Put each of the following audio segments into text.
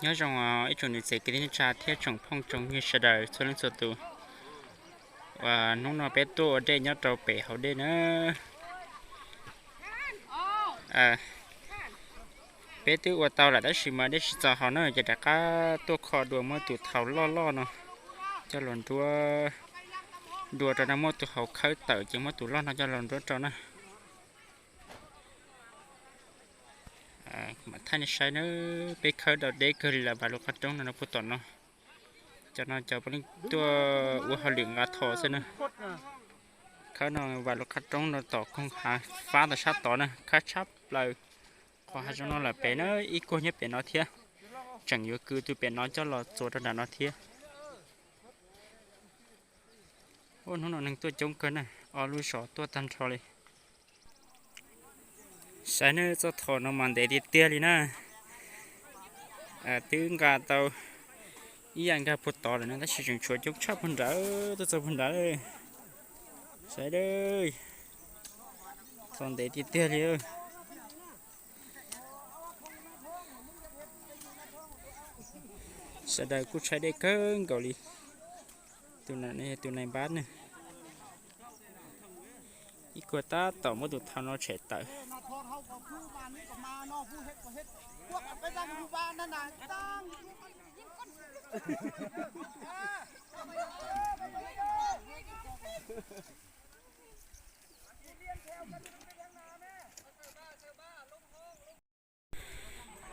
Nyob zoo ib tsoom niam txiv kwv tij neej tsa thiab tsoom phooj tsoom ywg sawv daws txhua leej txhua tus. Uas hnub no peb tuaj ua dej nyob rau pem hauv dej na. Peb twb ua tau lawm tab sis mas dej tsis txaus haus na ces rov qab tuaj kho dua muab tus thau loj loj no coj los nruab dua rau na, muab tus hauv khawb tawm ces muab tus loj no coj los nruab rau na. Mam thaij nej saib na, peb khawb dau deb kawg li lawm, vam lub qab roob no no puag tom no. Cov no cov puav leej tuaj ua hauj lwm nqa thau xwb na. Khawb no vam lub qab roob no tom koog hav fab tom sab tod na, khawb tshab plaws. Qhov hav zoov no lawm pem na, ib kuag nyob pem no thiab, tseem yuav kwv tus pem no coj los txuas rau nram no thiab. Hnub no neeg tuaj coob kawg na, ob lub zos tuaj tag nrho li. Saib na, txoj thau no mas ntev tiag tiag li na. Twb nqa tau ib yam nkag puag tod lawm na tab sis tseem tshuav coob tshaj puag nrad, tuaj txog puag nrad. Saib, thau ntev tiag tiag li. Sawv daws kuj tshaib dej kawg nkaus li. Tus no yog tus nai npab ne. Ib kuag tab tom muab tus thau no tshem tawm.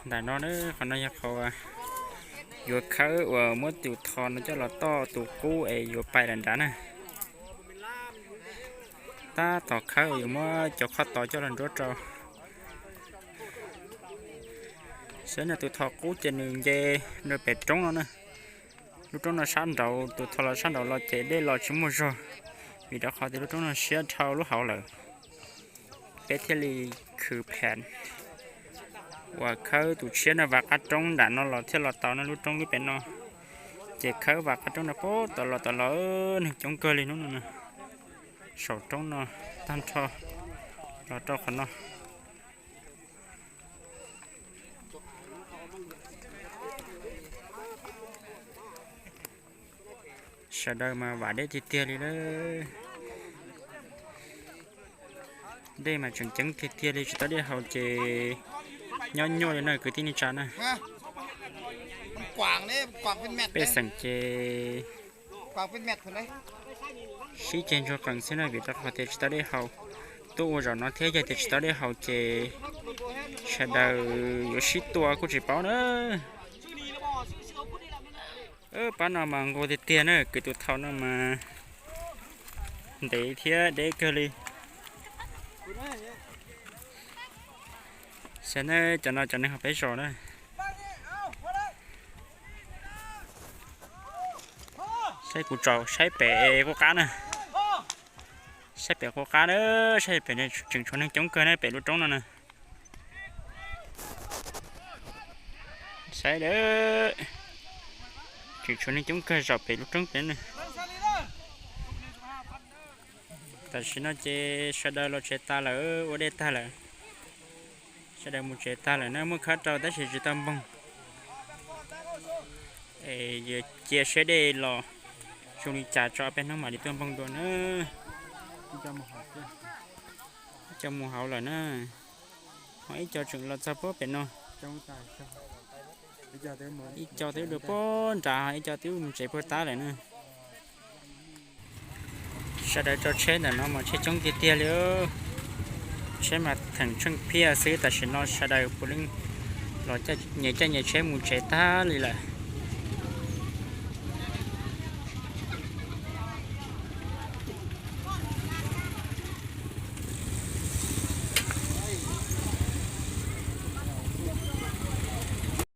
Ntawm no, qhov no yog qhov yuav khawb uas muab tus thau no coj los toj tus qub es yuav pais lawm nrad na. Tab tom khawb yuav muab cov khob tod coj los nruab rau. Saib no, tus thau qub ces nws nce rau pem roob no na. Lub roob no sab nraud, tus thau los sab nraud los ces dej los tsis muaj zog, vim rau qhov tias lub roob no siab dhau lub hauv lawm. Peb thiaj li khwv phem uas khawb tus tshiab no vam qab roob nram no los thiaj los tau no, lub roob lub pem no. Ces khawb vam qab roob no puag tom los tom los, neeg coob kawg li hnub no na. Saum roob no tag nrho los rau qhov no. Sawv daws mas vam dej tiag tiag li lawm. Dej mas tseem ceeb tiag tiag li, tsis tau dej haus ces nyob nyuaj li na kwv tij neej tsa na. Pej xeem ces sib ceg ntsuag qees xwb na, vim rau qhov tias tsis tau dej haus. Tuaj ua zaum no thiab yog tias tsis tau dej haus ces sawv daws yuav sib tua kuj tsis paub na. Pab no mas nqus tiag tiag na, kwv tus thau no mas ntev thiab deb kawg li. Saib na, cov no cov neeg hauv peb zos na. Saib kuv tsaus, saib pem qub qab na. Saib pem qub qab na, saib pem tseem tshuav neeg coob kawg na pem lub roob no na. Saib, tseem tshuav neeg coob kawg zaum pem lub roob pem na. Tam sim no ces sawv daws los tsev tas lawm, ua dej tag lawm. Sawv daws mus tsev tag lawm na, muaj khawb rau tab sis tsis tau npoog. Es yuav cia siab dej los zoo li cas tso peb hnub mam li tuaj npoog dua na. Ib co mus hauv lawm na, ho ib co tseem los txog puag pem no. Ib co twb dua puag nrad, ib co twb mus tsev puag tab lawm na. Sawv daws tso tsheb ntawm no mas tsheb coob tiag tiag li. Tsheb mas theem tsheej phiaj xwb, tam sim no sawv daws puav leej los nyias caij nyias tsheb mus tsev tag li lawm.